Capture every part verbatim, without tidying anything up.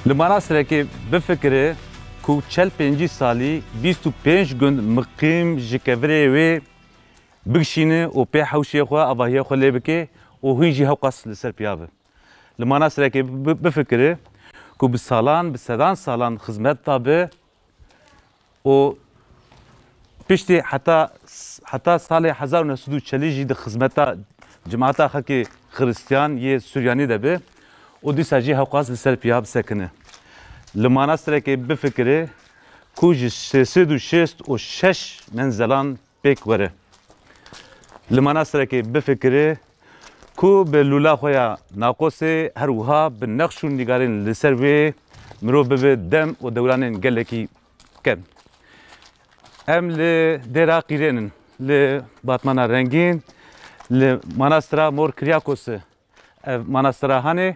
Li Manastirekê bifikire ku çel pêncî salî bîst û pênc gund miqîm ji kevirê wê bigişîne û pê hewşê xwe, avahiyê xwe lê bike û hîn jî hewqas li ser piya be. Li Manastirekê bi-, bifikire ku bi salan, bi sedan salan xizmeta be û piştî heta, heta salê hezar û neh sed û çelî jî di xizmeta cemaeta xelkê Xiristiyan yê Suryanî de be û dîsa jî hewqas li ser piya bisekine. Li Manastirekê bifikire ku ji sê sed û şêst û şeş menzelan pêk were. Li Manastirekê bifikire ku bi lûla xwe ya naqosê, her wiha bi nexş û nîgarên li ser wê mirov bibe dem û dewranên gelekî ken. Em li dêra Qîrênin, li Batmana Rengîn, li Manastira Mor Kiryakosê. Ev manastira Hanê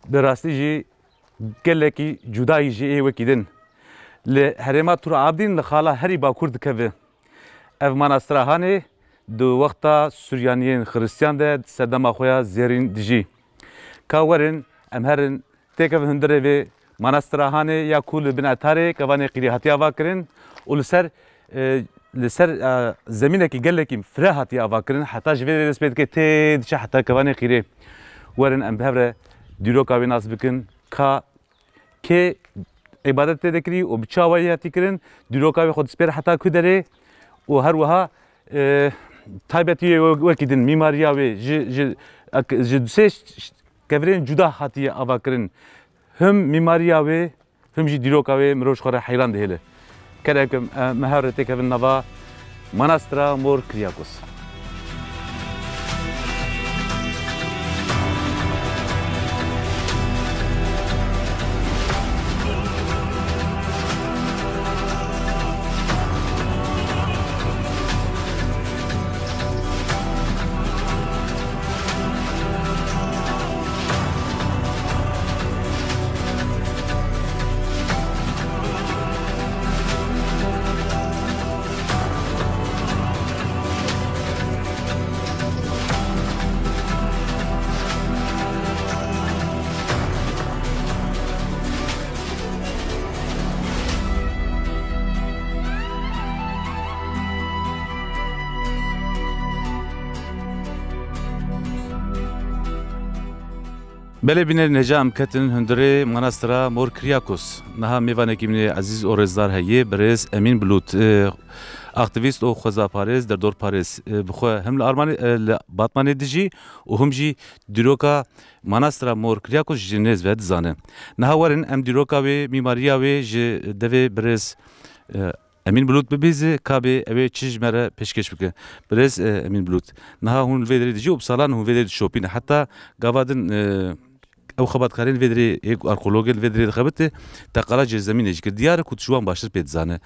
bi rastî jî gelekî cudayî ji ê wekî din. Li herêma Tur Abdîn li xala herî bakur dikeve. Ev manastira Hanê di wexta Suryaniyên Xiristiyan de sedema xwe ya zêrîn dijî. Ka werin em herin têkevin hundirê vê manastira Hanê ya ku li bin etarê kevanê qîrî hatiye avakirin û li ser, e, li ser, e, zemînekî gelekî fireh hatiye avakirin. Heta ji vê derê dest pê dike tê diçe heta kevanê qîrê. Werin em bi hev re dîroka wê nas bikin ka kê îbadet tê de kirî û bi çi awayî hatî kirin, dîroka wê xwe dispêr heta ku derê û her wiha, e, taybetiyê we-, wekî din, mîmariya wê ji, ji, ek-, ji du sê ş-, ş-, kevirên cuda hatiye avakirin. Him mîmariya wê, him jî dîroka wê mirov ji xwe re heyran dihêle. Kerem, e, me hev re têkevin nava Manastira Mor Kiryakos. Belê bînerên hêja, em ketin hundirê Manastira Mor Kiryakos. Niha mêvanekî min ê ezîz û rêzdar heye, birêz Emîn Bilut, e, aktîvîst û xwezaparêz, derdorparêz, e, bi xwe him li Armanê, e, li Batmanê dijî û him jî dîroka Manastira Mor Kiryakos ji nêz ve dizane. Niha werin em dîroka wê, mîmariya wê ji devê birêz, e, Emîn Bilut bibîze, ka bê ew ê çi ji me re pêşkêş bike. Birêz, e, Emîn Bilut. Niha hûn li vê derê dijî û bi salan hûn vê derê dişopîne. Heta gava din, e, ew xebatkarên vê derê, ê arkeologên li vê derê dixebite, te qala cihê zemînê jî kir. Diyar e ku tu ji wan baştir pê dizane.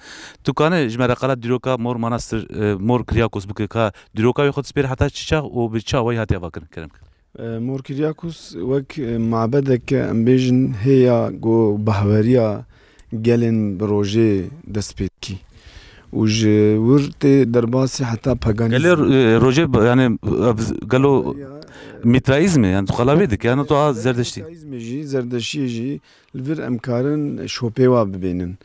Tu kane ji me re qala dîroka Mor Manastir, e, Mor Kiryakos bike, ka dîroka wê xwe dispêre heta çi çax û bi çi awayî hatiye avakirin? Kerem kir. E, Mor Kiryakos wek, e, mabedeke, em bêjin, hêya ku bahweriya gelên bi rojê dest pê dikî. Û ji wir tê derbasî heta paganîzm. Gelê, e, rojê, yani, e, gelo Bahweriya, e, mîtraîzm e, yani, tu qala wê dike, yani, tu a zerdeştî. Mîtraîzmê jî, zerdeştiyê jî li vir em karin şopê wa bibînin.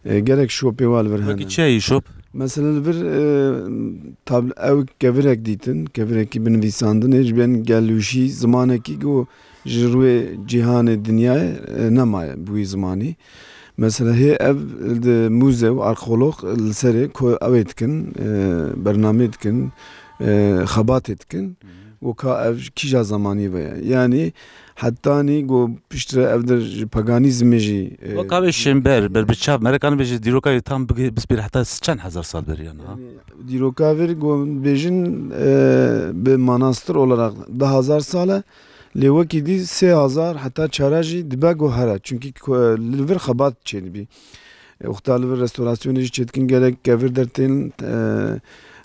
E, gerek şopê wa li vir hene. Wekî çi heye şop? Mesela li vir, e, tab-, ew kevirek dîtin, kevirekî binivîsandinê ji bên gelûşî zimanekî ku ji rûyê cîhanê dinyayê, e, nemaye bi wî zimanî. Mesela hê ev di mûze û arxeolog li serê ku ew ê dikin, e, bernamê dikin, e, xebatê dikin. Weka ev kîja zemanî ve ye. Yanî hetanî ku piştre ev der ji paganîzmê jî, e, Weka vê şênber, ber bi çav, mereka nibêje dîroka wê tam bigi-, bispêre heta çend hezar sal berî ya niha? Yanî dîroka vir ku bêjin, e, bi manastir olarak du hazar sal e, lê wekî dî sê hazar heta çara jî dibe ku here. Çunkî ku, li vir xebat çêdibî. E, wexta li vir restorasyonê jî çêdikin gelek kevir dertên, e,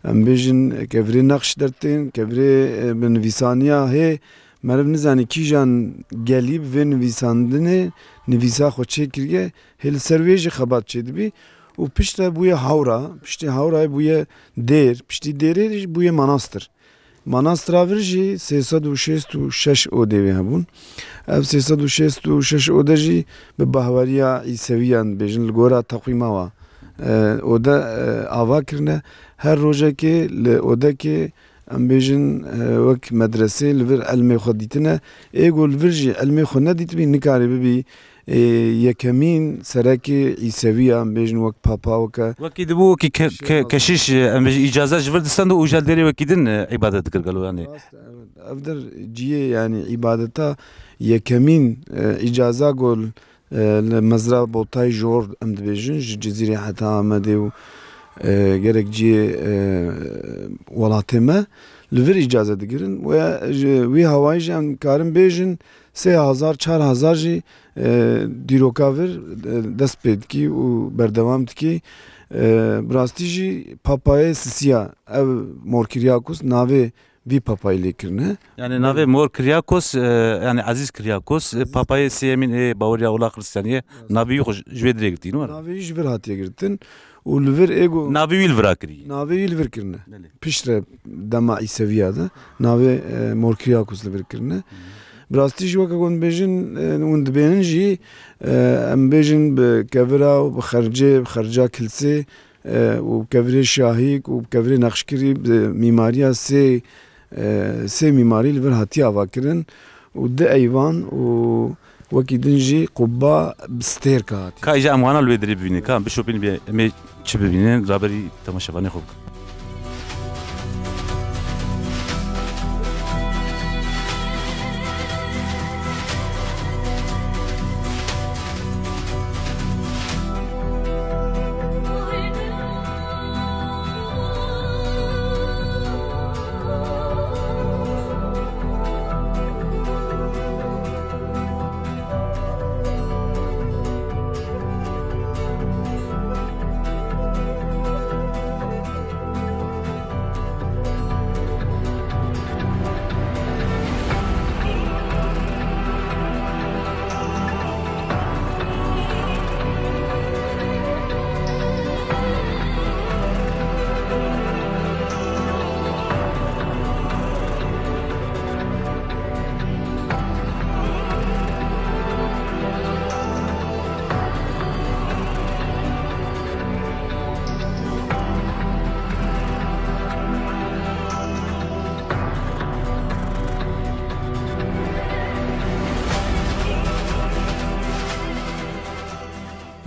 em bêjin kevirê nexş dertên, kevirê, e, bi nivîsaniya hê meriv nizanî kîjan gelî bi vê nivîsandinê nivîsa xwe çêkiriye, hê li ser wê jî xebat çêdibî û piştre bûye hawra, piştî hawrayê bûye dêr, piştî dêrê jî bûye manastir. Manastira vir jî sê sed û şêst û şeş odê wê hebûn. Ev sê sed û şêst û şeş ode jî bi bahweriya Îsewiyan bêjin li gora teqwîma wa, e, ode, e, ava kirine. Her rojekê li odekê em bêjin, e, wek medresê li vir ilmê xwe dîtine. Ê ku li vir jî ilmê xwe nedîtibî nikare bibî, e, yekemîn serekê Îsewiya, em bêjin wek papa, weke Wekî dibû, wekî ke-, ke-, şêxazan. Keşîş, e, em bêjin îcaze ji vir distend û ji dêrê wekî din, e, îbadet dikir gelo yanî. Rast e, evet. Ev der ciyê yanî îbadeta yekemîn, e, îcaza ku, e, li mezra Botay Jor em dibêjin, ji Cizîrê heta Amedê û, e, gerek ciyê, e, welatê me li vir îcaze digirin. Wê ji wî hawayî jî em karin bêjin, sê hezar, çar hezar jî, e, dîroka vir, e, dest pê dikî û berdewam dikî. E, bi rastî jî papayê Sisiya, ev Mor Kiryakos navê vî papayî lê kirine. Yani navê Mor Kiryakos, e, yani Aziz Kiryakos, e, papayê sêyemîn ê baweriya ola Xristiyaniyê, navê wî xwe ji wê dirê girtî, ne? Navê wî ji vir hatiye girtin. Û li vir ê ku Navê wî li vira kirî. Navê wî li vir kirine. Belê. Piştre dema Îseviya de navê, e, Mor Kiryakos li vir kirine. Bi rastî jî weke ku hûn dibêjin, e, hûn dibênin jî, e, em bêjin bi kevira û bi xercê, bi xerca kilsê, e, û bi kevirê şahîk û bi kevirê nexşkirî bi mîmariya sê, e, sê mîmarî li vir hatiye avakirin û di eyvan û wekî din jî qubba bi stêrka hatiye. Ka îja em wana li wê dirê bibînin, ka em bişopînin bê em ê çi bibînin, raberî temaşevanê xwe bikin.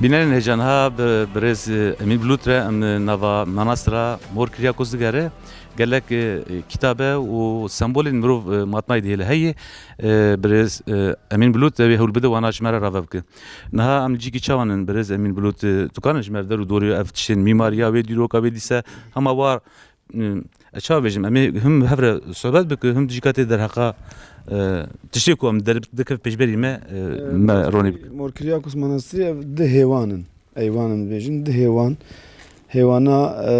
Bînerên hêja niha bi birêz, e, Emîn Bilût re em nava manastira Mor Kiryakos digere. Gelek, e, kitabe û sembolên mirov, e, matmayî dihêle heye. E, birêz, e, Emîn Bilût, ew ê hewl bide wana ji me re rave bike. Niha em li cîkî çawan in, birêz Emîn Bilût, e, tu karin ji me re der û dorê ev tiştên mîmariya wê dîroka wê dîse hema war, e, ez çawa bêjim, em ê him hev re sohbet bikin, him dijîka tê derheqa, e, tiştê ku em der-, dikev pêşberî me, e, me ronê bikin. Mor Kiryakos Manastîrî ev di hêwan in. Eyvan em dibêjin, di hêwan. Hêwana, e,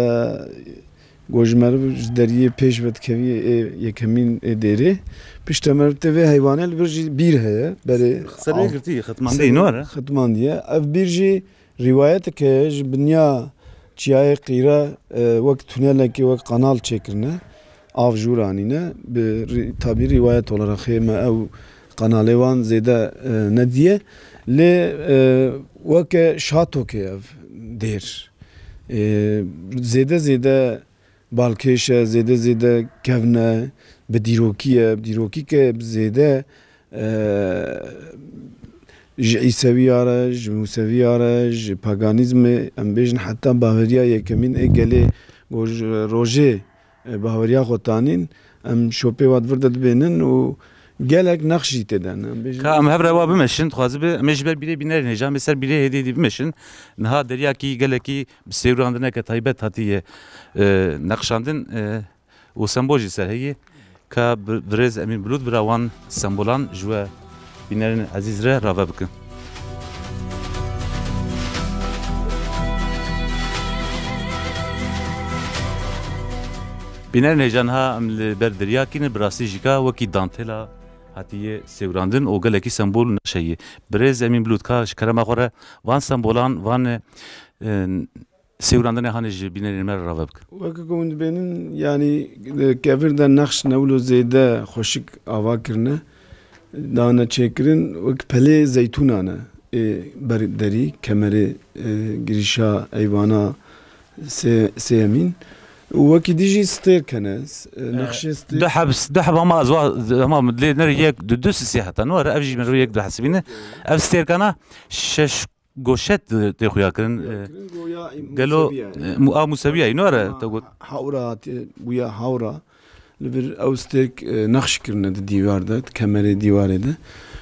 ku ji meriv ji deriyê pêş ve dikevî ê yekemîn ê dêrê. Piştre meriv tê vê heywanê li vir jî bîr heye. Berê Ser wê girtî, xetmandî, no re? Xetmandiye. Ev bîr jî rîwayetek heye ji binya çiyayê qîre, e, wek tunelekê, wek kanal çêkirine. Av jû ranîne. Bi rî-, tabî rîwayet olarak hê me ew kanalê wan zêde, e, nediye. Lê, e, weke şatokê ev dêr. Ê, zêde zêde balkêş e, zêde zêde kevn e, bi dîrokî ye, bi dîrokî ke bi zêde, e, ji Îsewiya re, ji Mûsewiya re, ji paganîzmê, em bêjin heta baweriya yekemîn ê gelê ku ji rojê, e, baweriya xwe tanîn, em şopê wa di vir de dibênin û gelek nexş jî tê de ne. Em bêjin Ka em hev re wa bimeşin, dixwazim bi, em ê ji ber bîrê bînerên hêja, em ê ser bîrê hêdî hêdî bimeşin. Niha deriyakî gelekî bi sêwirandineke taybet hatiye, e, neqşandin, e, û sembol jî ser heye. Ka bi-, birêz Emîn Bulût bira wan sembolan ji we bînerên ezîz re rave bikin. Bînerên hêja, niha em li ber deryakî ne, bi rastî jî ka wekî dantela hatiye sêwirandin û gelekî sembol û neqş heye. Birêz Emîn Bulût, ka ji kerema xwe re van sembolan, van, e, sêwirandinê hanê ji bînerên me re rave bikin. Weke ku hûn dibênin, yanî, e, kevir de nexş ne wilo zêde xweşik ava kirine, dane çêkirin, wek pelê zeytûnan e, ê ber derî, kemerê, e, girîşa eywana sê-, sêyemîn. Û wekî dî jî stêrk hene, s-, e, nexşê stêrk. Du heb, du heb hema ez wa, hema lê nere yek, du, du sisê heta. Nû, ev jî min re yek du hesibîne. Ev stêrkana şeş goşet tê xuya kirin. Xuya kirin, e, goya Gelo, Museviya ye. E, mu-, a Museviya ye, nû, ara, ha, te got. Hawra, tê, bûya hawra. Li vir ew stêrk, e, nexş kirine di dîwar de, di kemerê dîwarê de.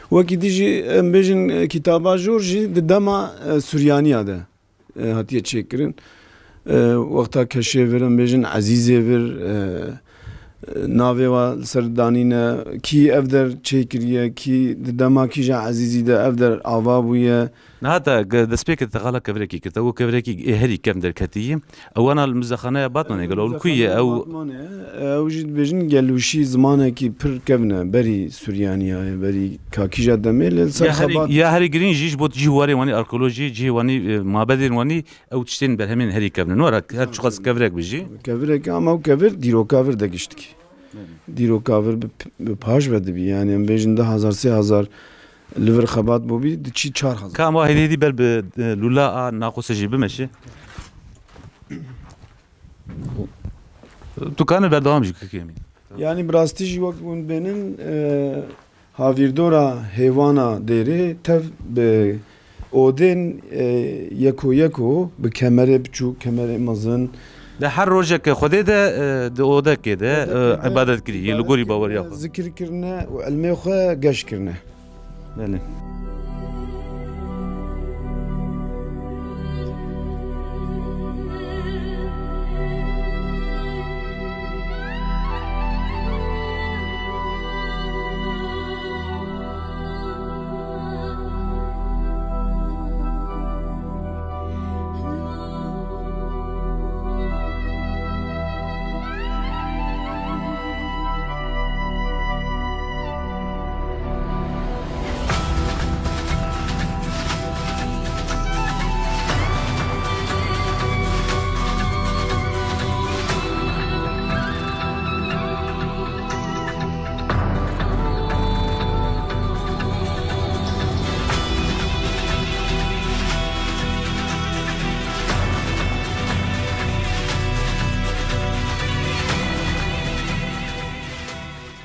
Wekî dî jî, em bêjin, e, kitaba jor jî di dema, e, Suryaniya de, e, hatiye çêkirin. E, wexta keşê vir, em bêjin Ezîzê vir, e, e, navê wa li ser danîne, kî ev der çêkiriye, kî di dema kîja Ezîzî de ev der ava bûye. Niha te ge-, destpêkê te qala kevirekî kir, te got kevirekî ê herî kevn derketî ye. Ewana li muzexaneya Batmanê gelo, li ku ye ew? Batmanê, ew jî dibêjin gelûşî, zimanekî pir kevn e, berî Suryaniya ye, berî ka kîja demê, lê li ser Ya herî, Xebat. Ya herî girîng jî ji bo cî warê wanî, arkeolojî, cihê wanî, e, mabedên wanî, ew tiştên berhemên herî kevn in. Wara her çiqas kevirek bijî. Kevirek ama ew kevir dîroka vir de giştikî. Belê. Dîroka vir bi, bi paş ve dibî. Yani em bêjin du hezar, sê hezar li vir xebat bûbî, diçî çar hezar. Ka em wa hêdî hêdî ber bi, e, lûla a naqûsê jî bimeşî. Tu kanî berdewam jî kikê min. Yani bi rastî jî wek hûn bênin, e, Havîrdora hêvana dêrê tev bi odên, e, yeko yeko, bi kemerê biçûk, kemerê mezin. Di her rojeke Xwedê de, e, di odekê de, e, îbadet kirî, li gorî baweriya xwe. Zikir kirine û ilmê xwe geş kirine. Belê.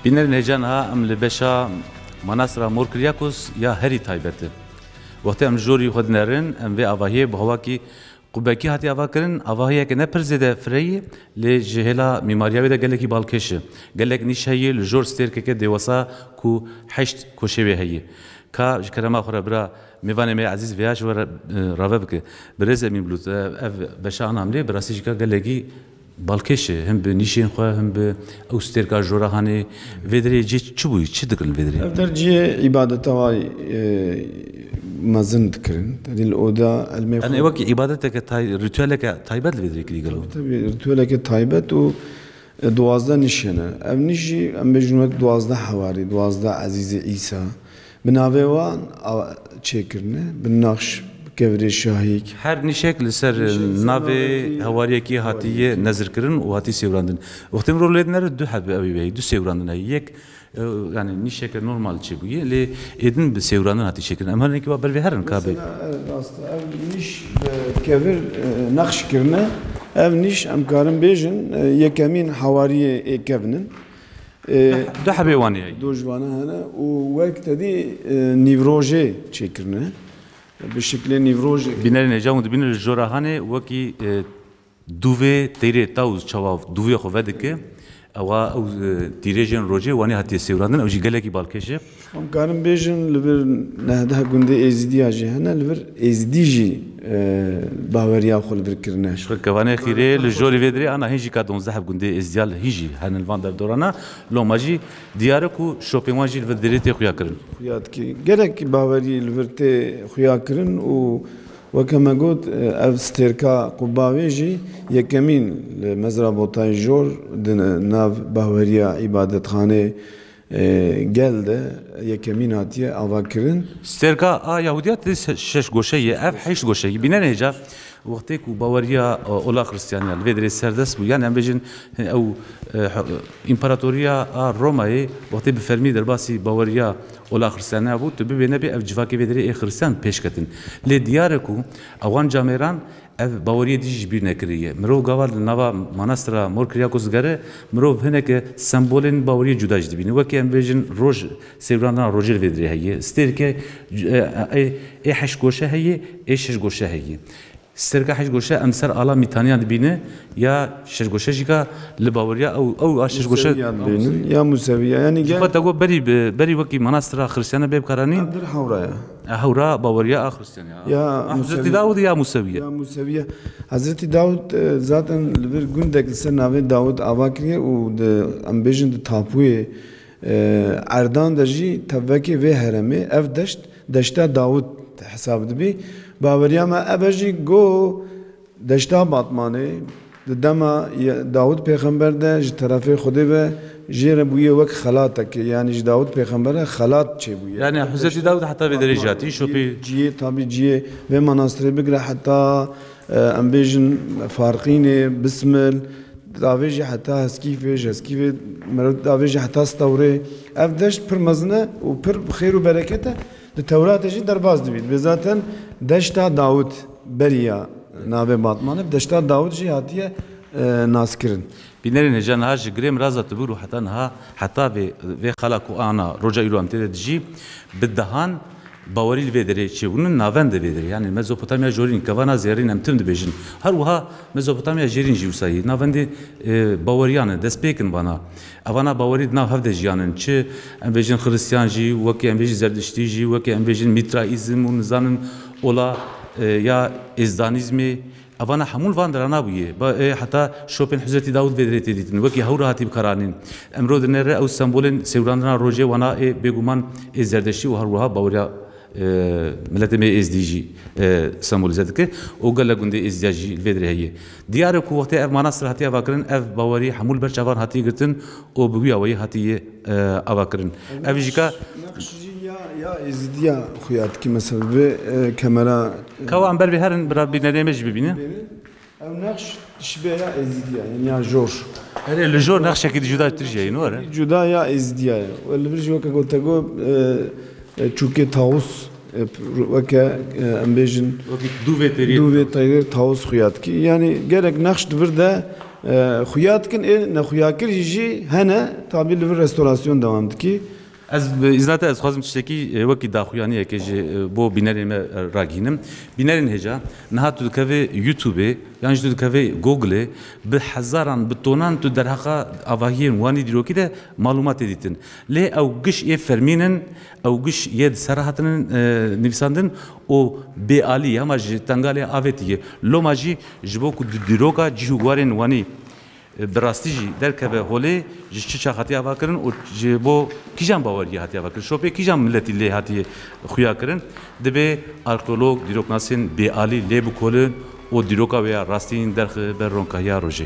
Bînerên hêja, niha em li beşa Manastra Mor Kiryakos ya herî taybet e. Wextê em li jorî xwe dinerin, em vê avahiyê bi hawakî qubekî hatiye avakirin, avahiyeke ne pir zêde fireyî, lê ji hêla mîmariya wê de gelekî balkêş e. Gelek nîş heye, li jor stêrkeke dêwesa ku heşt koşê wê heye. Ka ji kerema xwe re bira mêvanê me ezîz vêya ji we re, e, rave bike. Birêz Emîn Bulut, e, ev beşa Anamlê bi rastî jî ka gelekî balkêş e, him bi nîşên xwe, him bi ew stêrka jora hanê. Vê derê cê çi bûyî, çi dikirin vê derê? Ev der cihê îbadeta wa, e, mezin dikirin. Tedî li oda ilmê xwe. Yani wekî îbadeteke tay-, rîtueleke taybet li vê derê kirî gelo? Tabii, tabii, rîtueleke taybet û, e, duwazdeh nîş hene. Ev nîş jî em bêjin wek duwazdeh hewarî, duwazdeh ezîzê Îsa. Bi navê wan a, çêkirine, bi naqş, bi kevirê şahîk. Her nîşek li ser navê hewariyekî hatiye nezirkirin û hatî sêwirandin. Wextê min ro lê dinere du heb ew ê wê, du sêwirandin heye. Yek E, yani nîşeke normal çêbûye, lê êdin bi sêwirandin hatî çêkirin. Em her nekî wa ber vê herin ka bê. Mesela, e, rast, ev nîş bi kevir, e, nexş kirine. Ev nîş em karin bêjin, e, yekemîn hawariyê ê kevin in. E, Du, du hebê wan heye. Du ji wana hene û wek tedî, e, nîvrojê çêkirine. Bi şiklê nîvrojê. Bînerên hêja hûn dibînin li jora hanê wekî, e, dûvê teyrê tawz çawa dûvê xwe vedike. Ewa ew, e, tîrêjên rojê wanê hatiye sêwirandin, ew jî gelekî balkêş e. Em karin bêjin li vir neh deh gundê Êzidiya jî hene, li vir Êzidî jî, e, baweriya xwe li vir kirine. Ji xwe kevanê xîrê li jorê vê dirê ana hîn jî ka donzdeh gundê Êzidiya li hîn jî hene li van devdorana. Loma jî diyar e ku şopên wan jî li vir dirê tê xuya kirin. Xuya dikî. Gelek bawerî li vir tê xuya kirin û weke me got, ev stêrka qubba wê jî yekemîn li Mezra Botayê Jor di nav baweriya îbadetxanê, e, gel de yekemîn hatiye avakirin. Stêrka a Yahûdiya tê se-, şeş goşe ye, ev heşt goşe ye. Bînerên hêja, wextê ku baweriya, e, ola Xristiyaniya li vê dirê serdest bû, yan em bêjin, e, ew, e, he-, împaratoriya a Romayê wextê bi fermî derbasî baweriya ola Xristiyaniya bû, tu bibê nebê ev civakê vê dirê ê Xristiyan pêş ketin. Lê diyar e ku ewan camêran ev baweriyê dijî ji bîr nekiriye. Mirov gava li nava manastira Mor Kiryakos digere, mirov hineke sembolên baweriyê cuda jî dibîne. Wekî em bêjin roj, sêwirandina rojê li vê dirê heye. Stêrke, e, e, ê heşt goşe heye, ê şeş goşe heye. Stêrka heşt goşe em ser ala Mîtaniya dibîne, ya şeş goşe jî ka li baweriya ew, ew a şeş goşe Museviya dibînin, ya Museviya. Yanî Ji gel xwe te got berî bi, berî wekî manastira Xristiyana bê bikaranîn. Dir hewra ya. E, hewra baweriya a Xristiyana ya. Ya A Hezretî Museviya. Dawud ya Museviye. Ya Museviya. Hezretî Dawud, e, zaten li vir gundek li ser navê Dawud ava kiriye û di, em bêjin di tapûyê, e, Erdan de jî tevvekê vê heremê ev deşt, deşta Dawud hesab dibî. Baweriya me ev e jî go deşta Batmanê di dema ye-, Dawud pêxember de ji terefê Xwedê ve jê re bûye wek xelatekê, yanî ji Dawud pêxember re xelat çêbûye. Yani Hezretî Dawud heta vê derê jî hatî, şopî Ciyê, tabî ciyê vê manastirê bigire heta, e, em bêjin Farqînê, Bismil, davê jî heta Heskîfê, ji Heskîfê meriv davê jî heta Stewrê. Ev deşt pir mezin e û pir xêr û bereket e. Di Tewratê jî derbas dibît. Bê zaten deşta Dawud beriya navê Batmanê, bi deşta Dawud jî hatiye, e, naskirin. Bînerên hêja niha ji girê miraza tibûr û heta niha, heta vê, vê xala ku ana roja îro em tê de dijî, bi dehan bawerî li vê derê çêbûnin navendê vê derê. Yanî Mezopotamya jorîn, kevana zêrîn em tim dibêjin. Her wiha Mezopotamya jêrîn jî wisa yî. Navendê, e, baweriyan e, destpêk in vana. Evana bawerî di nav hev de jiyanin. Çi em bêjin Xiristiyan jî, wekî em bêjin Zerdiştî jî, wekî em bêjin Mîtraîzm û nizanin ola, e, ya Êzdanîzmê. Evana hemû li van dirana bûye. Ba, e, heta şopên Hezretî Dawud vê dirê tê dîtin. Wekî hewra hatî bikaranîn. Emro dinere ew sembolên sêwirandina rojê wana ê bêguman ê Zerdeştî û her wiha baweriya, e, miletê me Êzdî jî, e, sembolîze dike. Û gelek gundê Êzdiya jî li vê dirê heye. Diyar e ku wextê ev manastir hatiye avakirin, ev bawerî hemû li ber çavan hatiye girtin û bi wî awayî hatiye, e, avakirin. Ev jî ka Nexş jî ya, ya Êzidiya xuya dikî, mesela vê, e, kemera, e, Kawa em ber vê herin, bira bînerê me jî bibînin. Ew nexş dişibe ya Êzidiya, yani ya jor. Erê, li jor nexşekî di cuda tir jî ye, were? Cuda ya Êzidiya ye. We li vir jî weke gote got, e, e, çûkê Tawus, e, weke, e, em bêjin Wekî dûvê têrî. Dûvê têrî Tawus xuya dikî. Yani gelek nexş di vir de, e, xuya dikin, ê nexuyakir jî hene, tabî li vir restorasyon dewam dikî. Ez bi îzna te ez xwazim tiştekî, e, wekî daxuyaniyekê ji, e, bo bînerên me, e, ragihînim. Bînerên hêja, niha tu dikevê YouTube-ê, yan jî tu dikevê Google-ê, bi hezaran, bi tonan tu derheqa avahiyên wanî dîrokî de malûmat tê dîtin. Lê ew giş ê fermîn in, ew giş yê di ser hatinin, e, nivîsandin û bêalî, hema ji tengalê avêtî ye. Loma jî ji bo ku di dîroka cih û guharên wanî bi rastî jî derkeve holê, ji çi çax hatiye avakirin û ji bo kîjan baweriyê hatiye avakirin? Şopê kîjan miletî lê hatiye xuya kirin? Dibe arkeolog, dîroknasên bêalî lê bikolin û dîroka wê ya rastîn derxe ber ronkahiya rojê.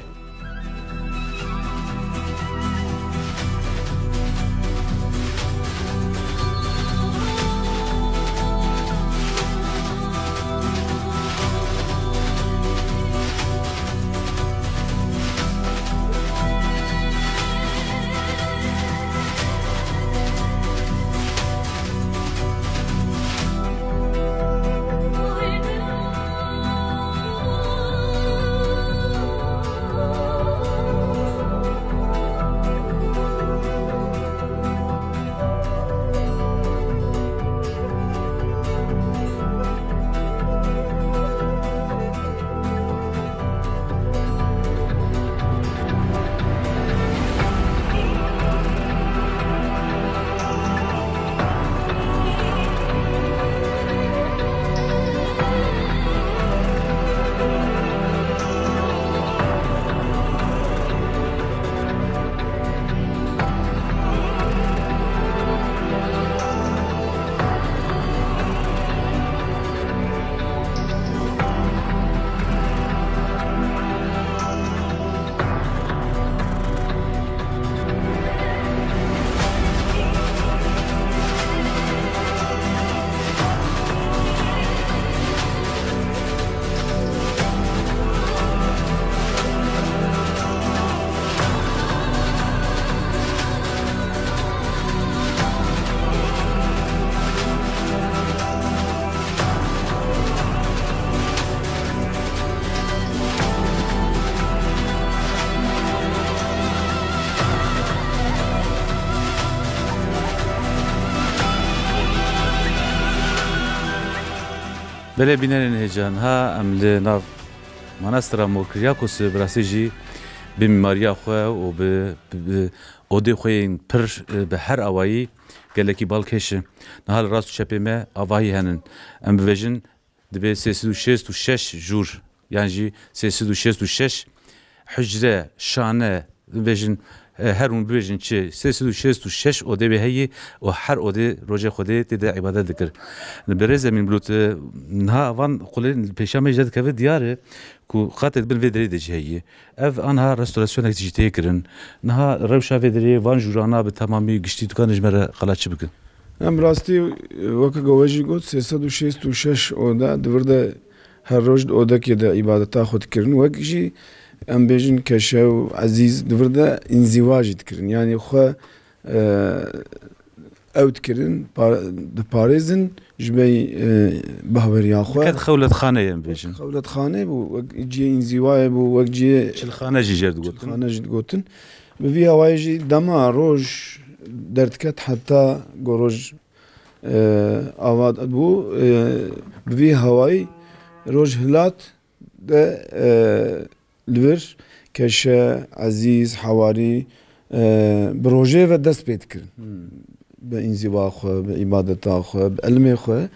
Belê bînerên hêja, niha em li nav Manastira Mor Kiryakosê bi rastî jî bi mîmariya xwe û bi, bi, bi odê xwe yên pir, e, bi her awayî gelekî balkêş e. Niha li rast û çepê me avahî henin. Em bibêjin, dibê sê sed û şêst û şeş jûr, yan jî sê sed û şêst û şeş hucre, şane, bibêjin, e, her hûn bibêjin çi, sê sed û şêst û şeş odê wê heye û her odê rojê Xwedê tê de îbadet dikir. Birêz Emîn Bulut, e, niha van qulên li pêşiya me jî dikeve diyar e ku qatê di bin vê derê de jî heye. Ev anha restorasyonek jî tê kirin. Niha rewşa vê derê van jûrana bi temamî giştî tu kanî ji me re qala çi bikin? Em rastî, weke ku we jî got, sê sed û şêst û şeş oda di vir de her roj di odekê de îbadeta xwe dikirin. Wek jî em bêjin keşe û ezîz di vir de înzîwa jî dikirin. Yanî xwe, e, ew dikirin, pa-, diparêzin ji bey, e, bahweriya xwe. Diket xewletxane ye em bêjin. Xewletxane bû, wek cihê înzîwayê bû, wek cihê Çilxane jî jê digotin. Çilxane jî digotin. Bi vî hawayê jî dema roj derdiket heta ku roj, e, ava bû, e, bi vî hawayî roj hilat de, e, li vir keşe, ezîz, hewarî, e, bi rojê ve dest pê dikirin. Hmm. Bi înzîva xwe, bi îbadeta xwe, bi ilmê xwe.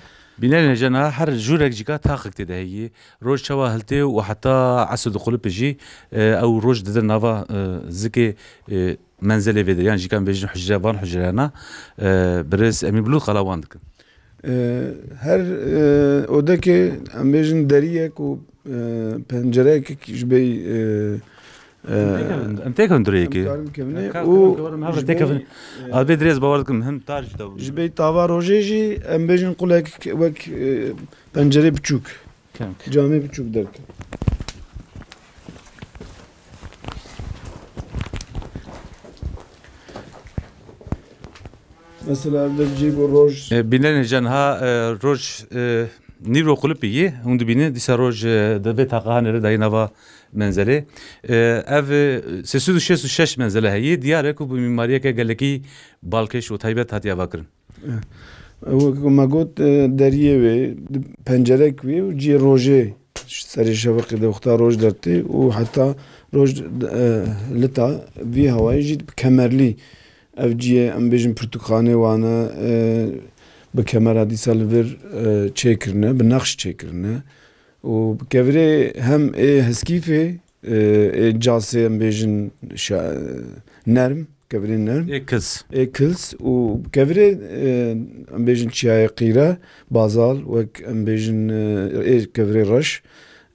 Bînerên hêja, niha her jûrek jî ka taxek tê de heye. Roj çawa hiltê û heta esr diqulipê jî, e, ew roj dide nava, e, zikê, e, menzelê vê de, yan jî kan bêjin hucre, van hucreyana, e, birêz Emîn Bulut qala wan dikin. E, her, e, odekê em bêjin deriyek û, e, pencereyek ji bey, e, e, Em têkevin, em têkevin durê yekê. Em karin kevine Em ka-, û em karin hev ji têkevin. bey, e, A vê dirêz bawer dikim, him tar jî de. Ji bey tava rojê jî em bêjin qulek wek, e, pencerê biçûk. Kevin. Camê biçûk derke. Mesela, ev de cî bû roj. E, bînerên hêja, niha, e, roj, e, nîro qulipî yê, hûn dibînin, dîsa roj, e, di vê taqa hanê re dayê nava menzelê. E, ev, e, sê sed û şêst û şeş menzele heye, diyar e ku bi mîmariyeke gelekî balkêş û taybet hatiye avakirin. E, wek ku me got, e, deriyê wê, di pencerek wê û cihê rojê, serê şeveqê de wexta roj dertê û heta roj, e, lita vî hawayê jî bi kemerlî. Ev cihê, em bêjin, pirtûkxanê wan e, e, bi kemera dîsa li vir, e, çêkirine, bi nexş çêkirine. Û bi kevirê hem ê heskîfê, e, ê casê, em bêjin, şa-, nerm, kevirê nerm. Ê kils. Ê kils û bi kevirê, e, em bêjin çiyayê qîre, bazal, wek em bêjin, e, ê kevirê reş,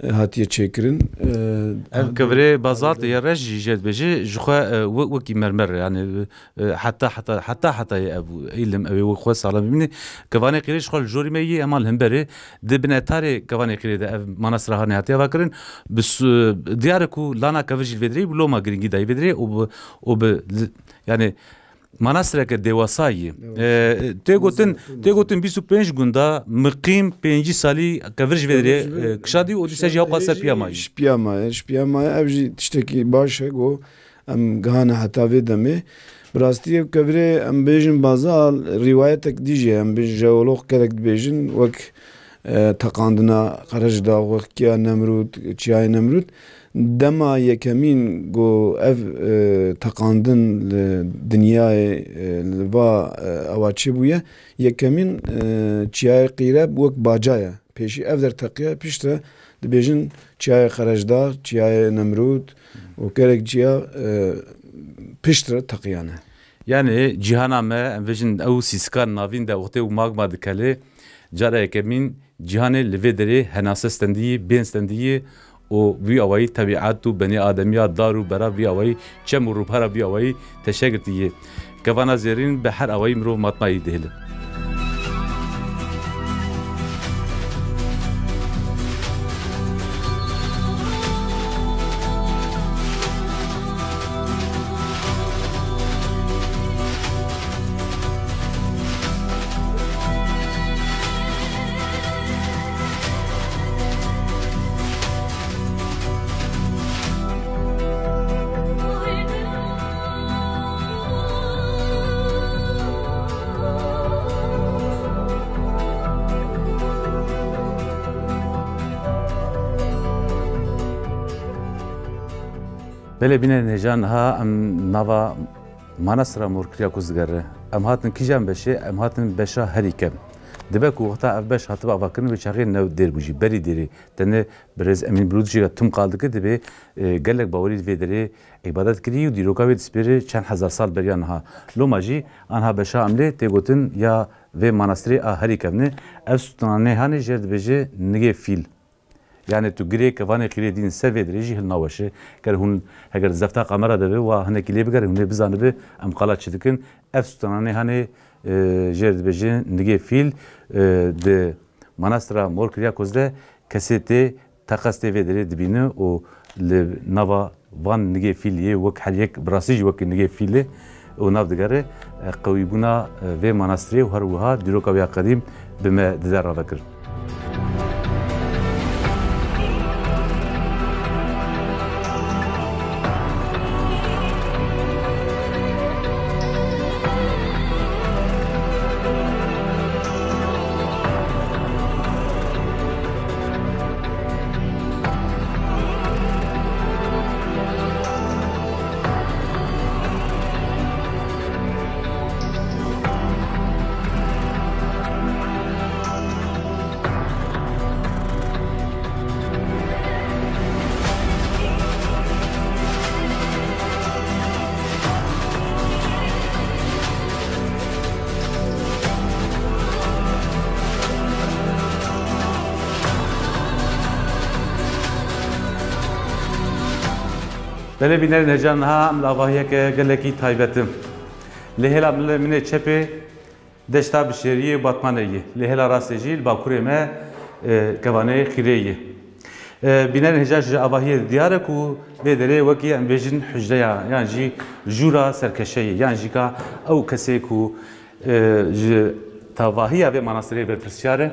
e, hatiye çêkirin. E, Ev kevirê bazalt ya reş jî jê dibêje, ji xwe, e, we-, wekî mermer e, yani, e, heta, heta, heta, heta ye ev îlim, ew ê wek xwe saxlem bimîne. Kevanê qîrê ji xwe li jorî me yê, hema li hember e. Di binetarê kevanê qîrê de ev manastira hanê hatiye avakirin. Bi su-, diyar e ku lana kevir jî li vê dirê bi loma girîngî dayî vê dirê û bi, û bi, yani, manastireke dêwasa yî. Dêwasa. E, tê gotin, Mezin, tê gotin bîst û pênc gunda miqîm pêncî salî kevir ji vê dirê, Kevir ji vê e, kişandî û dîsa jî hewqa ser piya mayî. Ji piya maye, ji piya maye. Ev jî tiştekî baş e, ku em gihane heta vê demê. Bi rastî ev kevirê em bêjin bazal, rîwayetek dî jî em bêjin jeolog gelek dibêjin, wek, e, teqandina Qerejdax, wek kiya Nemrûd, çiyayê Nemrûd. Dema yekemîn ku ev, e, teqandin li dinyayê, e, li va, e, ewa çêbûye, yekemîn, e, çiyayê qîre wek baca ye. Pêşî ev der teqiya, piştre dibêjin çiyayê Qerejdax, çiyayê Nemrûd û gelek ciya, e, piştre teqiyane. Yani cîhana me, em bêjin ew sîskan navîn de wextê û magma dikele, cara yekemîn cîhanê li vê derê henase stendiyî, bên stendiyî û vî awayî tebîet û benî ademiya, dar û bera vî awayî, çem û rûpera vî awayî teşe girtiyê. Kevana zêrîn bi her awayî mirov matmayî dihêlin. Belê bînerên hêja, niha em nava Manastira Mor Kiryakos digere. Em hatin kîjan beşê? Em hatin beşa herî kevn. Dibe ku wexta ev beş hatibe avakirin, wê çaxê new dêr bû jî, berî dêrê. Tenê birêz Emîn Bulût jî tim qal dike, dibê, e, gelek bawerî di vê derê îbadet kirî û dîroka wê dispêre çend hezar sal beriya niha. Loma jî anha beşa Emlê tê gotin ya vê manastirê a herî kevnê. Ev stûnanê hanê jêr dibêje Nigê Fîl. Yani tu girê kevanê qîrê dîn ser vê derê jî hilnaweşe. Ger hûn heger zefta kamera de be, wa hinekî lê bigere, hûn ê bizanibe em qala çi dikin. Ev stûnanê hanê, e, jêr dibêje Nigê Fîl, e, di Manastira Mor Kiryakos de kesê tê teqez tê vê derê dibîne û li nava van Nigê Fîl yê wek her yek bi rastî jî wekî Nigê Fîl e û nav digere, e, qewîbûna, e, vê manastirê û her wiha dîroka wê ya qedîm bi me dide ravekirin. Belê bînerên hêja, niha em li avahiyeke gelekî taybet in. Lê hêla min, min ê çepê deşta Bişêriyê û Batmanê ye. Lê hêla rastê jî li bakurê me, e, kevanê Xîrê ye. E, bînerên hêja, ji avahiyê diyar e ku vê derê wekî em bêjin hucreya yan jî jûra serkeşe ye, yan jî ka ew kesê ku, e, ji tavahiya vê manastirê berpirsiyar e,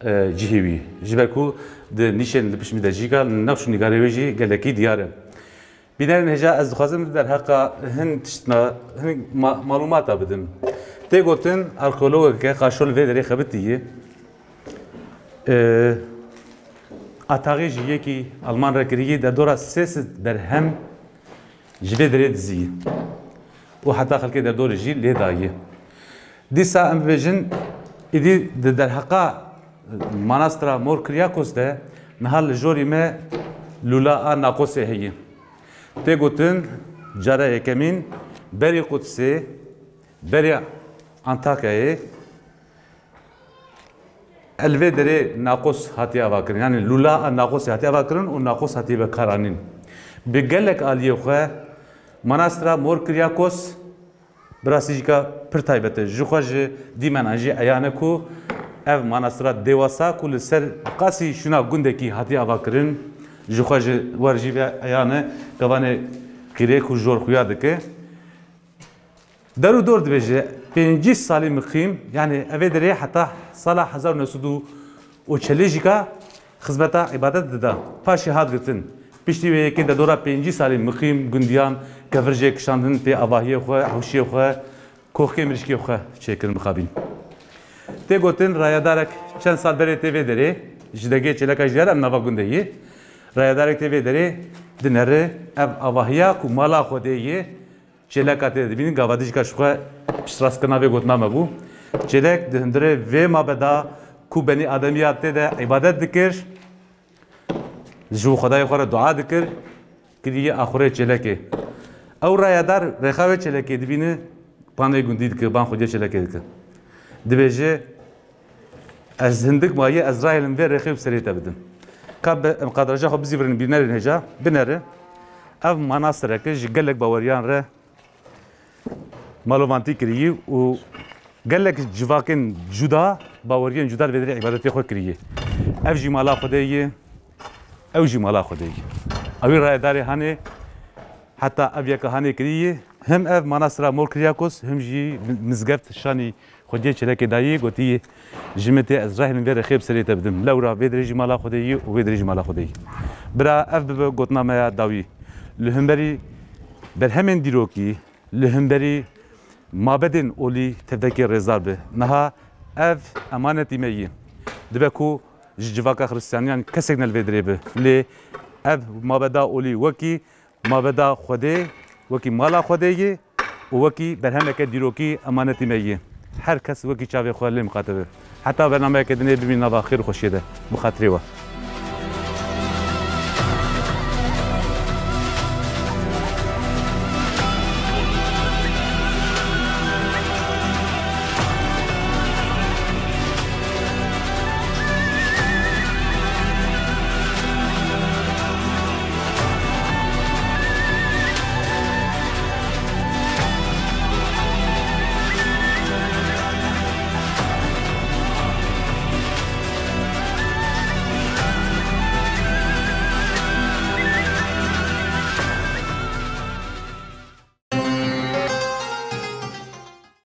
e, cihê wî. Ji ber ku di nîşên li pişt min de jî ka nexş û nîgarê wê jî gelekî diyar e. Bînerên hêja, ez dixwazim derheqa hin tiştna, hin ma-, malûmata bidim. Tê gotin, arkeologeke qaşo li vê derê xebitî ye. E, ataxê jî yekî Alman re kirî ye, derdora sê sed derhem ji vê derê dizî ye. Û heta xelkê derdorê jî lê daye. Dîsa em bibêjin, îdî di derheqa Manastira Mor Kiryakos de niha li jorî me lûla a Naqosê heye. Tê gotin, cara yekemîn berî Qudsê, berî Antakyayê, li vê derê Naqos hatiye avakirin. Yani lûla a Naqosê hatiye avakirin û Naqos hatiye bekaranîn. Bi gelek aliyê xwe Manastira Mor Kiryakos bi rastî jî ka pir taybet e. Ji xwe ji dîmenan jî eyan e ku ev manastira dêwasa ku li ser qasî şûna gundekî hatiye avakirin, ji xwe ji wer jî ve eyan e, kevanê Xîrê ku jor xuya dike. Der û dor dibêje, pêncî salî miqîm, yani evê derê heta sala hezar û neh sed û çelî jî ka xizmeta îbadet dida. Paşê hat girtin. Piştî wê yekê de dora pêncî salî miqîm gundiyan, kevir jê kişandin pê avahiyê xwe, hewşiyê xwe, koxkê mirîşkê xwe çêkirin mixabîn. Tê gotin rayedarek çend sal berê tê vê derê, ji degê çêleka jî diyar em nava gundê yê. Rayedarek tê vê derê dinere ev avahiya ku mala Xwedê yê, çêleka tê de dibînin, gava dijî ka ji xwe piştrastkirina vê gotina me bû. Çêlek di hundirê vê mabeda ku benî ademiya tê de îbadet dikir, ji bo Xwedayê xwe re dua dikir, kiriye axurê çêlekê. Ew rayedar rêxa wê çêlekê dibîne, panê gundî dike, ban xwediyê çêlekê dike. Dibêje, Ez hindik maye, ez rahêlim vê rêxê bi serê te bidim. Ka be, em kadraja xwe bizîvirin bînerên hêja, binere. Ev manastireke ji gelek baweriyan re malovantî kirî û gelek civakên cuda, baweriyên cuda li vê derê îbadetê xwe kirî. Ev jî mala Xwedê ye, ew jî mala Xwedê ye. Ewî rayedarê hanê, heta ev yeka hanê kirî ye. Him ev manastira Mor Kiryakos, him jî mi-, mizgeft şanî Xwediyê çêlekê dayî, gotî, Ji min tê ez rahêlim vê rêxê bi serê te bidim. Lewra vê derê jî mala Xwedê yî û vê derê jî mala Xwedê yî. Bira ev bibe gotina me ya dawî. Li hemberî berhemên dîrokî, li hemberî mabedên olî tevdekê rêzdar bi. Niha ev emanetî me yî. Dibe ku ji civaka Xiristiyaniyan kesek ne li vê derê bi. Lê ev mabeda olî wekî Ma veda Xwedê, wekî mala Xwedê yê û wekî berhemeke dîrokî emanetî me yê. Her kes wekî çavê xwe lê miqate be. Heta bernameyeke dinê bimîn nava xêr û xweşiyê de. Bi xatirê we.